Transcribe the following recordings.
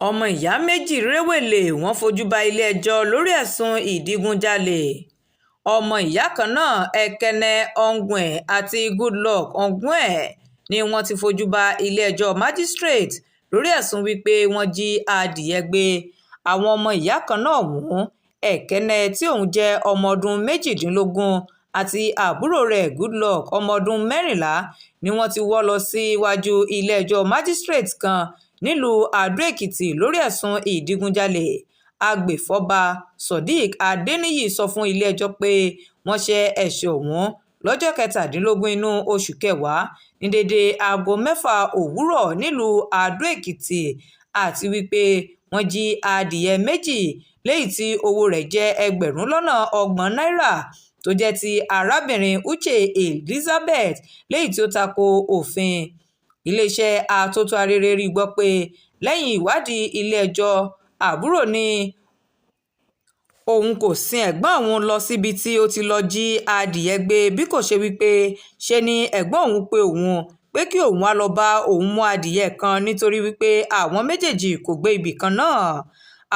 Ọmọ ìyá méjì rẹ̀wẹ̀lẹ̀, wọ́n fojú ba ilé-ẹjọ́ lórí ẹ̀sùn ìdígunjalè. Ọmọ ìyá kan náà, Ekaette Ongwen àti Goodluck Ongwen, ni wọ́n ti fojú ba ilé-ẹjọ́ májísreetí lórí ẹ̀sùn wí pé wọ́n jí adìẹ gbé. Àwọn ọmọ ìyá kan náà ọ̀hún, Ekaette tí òun jẹ́ ọmọ ọdún 18 àti àbúrò rẹ̀ Goodluck, ọmọ ọdún 14, ni wọ́n ti wọ́ lọ síwájú ilé-ẹjọ́ májísreetí kan nílùú Adó-Èkìtì lórí ẹ̀sùn ìdígunjalè. Agbèfọ́ba Sodiq Adẹniyí sọ fún ilé-ẹjọ́ pé wọ́n ṣe ẹ̀sẹ̀ ọ̀hún lọ́jọ́ 17 inú oṣù kẹwàá ní déédé aago 6 òwúrọ̀ nílùú Adó-Èkìtì, àti wípé wọ́n jí adìẹ méjì léyìí tí owó rẹ̀ jẹ́ ẹgbẹ̀rún lọ́nà 30 náírà tó jẹ́ ti arábìnrin Uche Elizabeth, léyìí tí ó ta ko òfin. Iléeṣẹ́ Atótó-Arére rí gbọ́ pé lẹ́yìn ìwádìí ilé-ẹjọ́, àbúrò ní òun kò sin ẹ̀gbọ́n òun lọ síbi tí ó ti lọ́ọ́ jí adìẹ gbé, bí kò ṣe wípé ṣe ni ẹ̀gbọ́n òun pé òun pé kí òun wáá lọ́ọ́ bá òun mú adìẹ kan, nítorí wípé àwọn méjèèjì kò gbé ibì kan náà.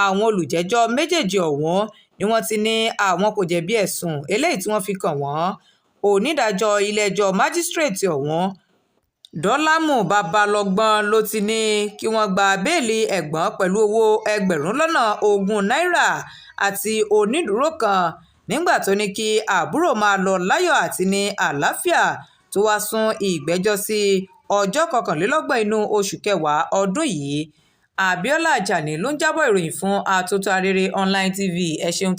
Àwọn olùjẹ́jọ́ méjèèjì ọ̀hún ni wọ́n ti ní àwọn kò jẹ̀bi ẹ̀sùn eléyìí tí wọ́n fi kàn wọ́n. Onídàájọ́ ilé-ẹjọ́ májísreetí ọ̀hún, Dọ́lámù Babalọ́gbọ́n, ló ti ní kí wọ́n gba béèlì ẹ̀gbọ́n pẹ̀lú owó ẹgbẹ̀rún lọ́nà 20 náírà àti onídùúró kan, nígbà tó ní kí àbúrò máa lọ láyọ̀ àti ní àlàáfíà, tó wáá sún ìgbẹ́jọ́ sí ọjọ́ 31 inú oṣù kẹwàá ọdún yìí. Abiola Ajani ló ń jábọ̀ ìròyìn fún Atótó Arére Online TV. Ẹ ṣeun.